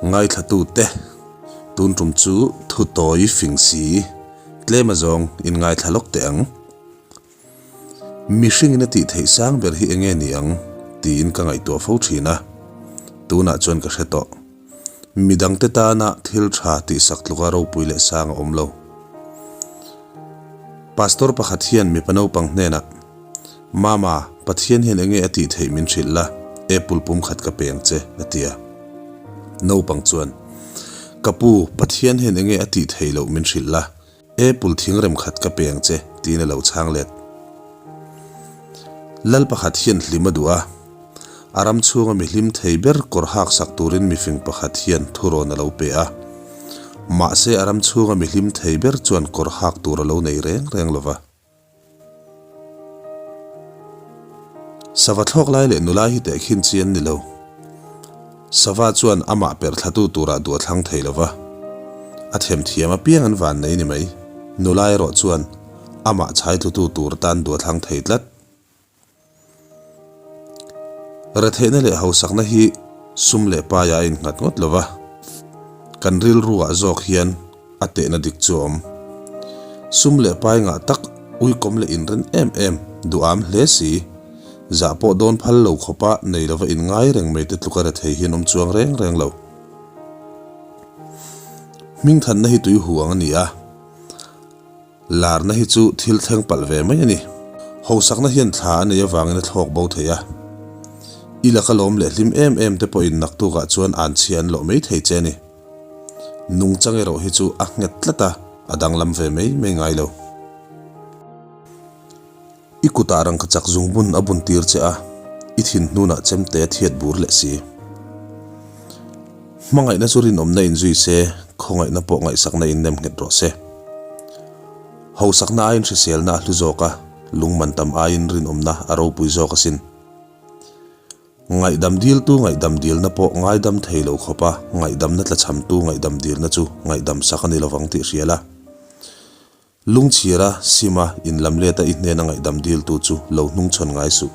Ngaithlatute, tun tum chu thu tawi fing si, tlem azawng in ngaithla lawk teh ang. Mihringin a tih theih sang ber hi enge ni ang tiin ka ngaihtuah fo thin a, tunah chuan ka hre tawh. Midangte tana thil tha tihsak tluka ropui leh sang a awm lo. Pastor pakhat hian mipa naupang hnenah, Mama, Pathian hian enge a tih theih min hrilh la, apple pum khat ka pe ang che, a ti a. Naupang chuan, Ka pu, Pathian hian enge a tih theih loh min hrilh la, Apple thingrem khat ka pe ang che, tiin a lo chhang let. Lal pakhat hian hlim a duh a, a ram chhunga mi hlim thei ber kawr hak sak turin mifing pakhat hian thurawn a lo pe a. Mahse a ram chhunga mi hlim thei ber chuan kawr hak tur a lo nei reng reng lo va. Sava thlawk lai leh nula hi tehkhin chi an ni lo. Sava chuan amah perh thlatu turah duh a thlang thei lo va. A themthiam apiang an van nei ni mai. Nula erawh chuan amah chhai tlutu tur tan duh a thlang thei tlat. Retheihna leh hausakna hi sum leh paia a innghat ngawt lo va, kan rilruah zawk hian a tehna dik chu a awm. Sum leh pai ngah tak uikawm leh inren em em duham hle si, zah pawh dawn phal lo khawpa nei lova inngai reng mai te tluka rethei hian awm chuang reng reng lo. Hmingthanna hi tui hu ang a ni a. Larna hi chu thil thleng palh ve mai a ni. Hosakna hian thla a nei avangin a thlawk bo thei a. I laka lawm leh hlim em em te pawhin naktukah chuan an chhia an lawh mai thei che a ni. Nungchang erawh hi chu a nghet tlat a, a danglam ve mai mai ngai lo. I kutah rangkachak zungbun a bun tir che a, i thin hnunah chemte a thiat bur leh si. Hmangaihna chu rinawmna inzui se, khawngaihna pawh ngaihsakna in nem nghet rawh se. Hausakna aiin hriselna a hlu zawk a, lungman tam aiin rinawmna a ropui zawk asin. Ngaihdam diltu ngaihdam dilna pawh ngaidam thei lo khawpa ngaihdamna tlachhamtu ngaihdam dilna chu ngaihdam sak a ni lovang tih hria la. Lungchhira, Sima, in lam leta i hnena ngaihdam diltu chu lo hnungchhawn ngai suh.